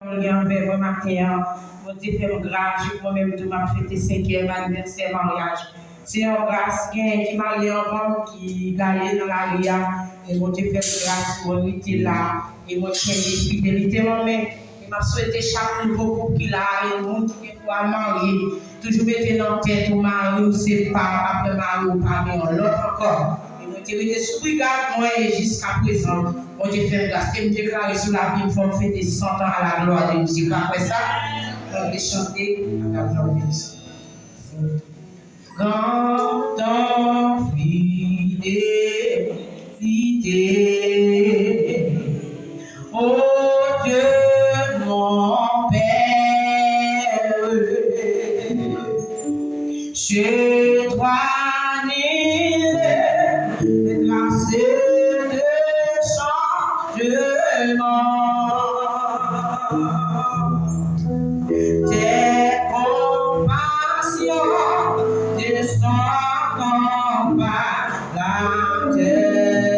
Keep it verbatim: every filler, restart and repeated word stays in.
Li anvè mwen maten an. Bondye fè m gras, mwen menm tou m ap fete senkyèm anivèsè maryaj. Se yon gras, gen ki marye anvan m, ki gaye nan lari a, men Bondye fè m gras, mwen rete la, e mwen kenbe fidelite mwen, men, e m ap swete chak nouvo koup ki la, e moun ki gen dwa marye, toujou mete nan tèt ou mari w se pa w, apre mari w pa gen yon lòt ankò. E mwen te rete sou brigad mwen e jiska prezan, Bondye fè m gras. Ke m deklare sou lavi m, fò m fete san tan à la gloire de Dieu. Pa kwè sa? Ann te chante à la gloire de Dieu. Grande ta fidélité, ô Dieu mon Père, chez toi nul ne trace de changement. Tes compassions ne sont pas la terre.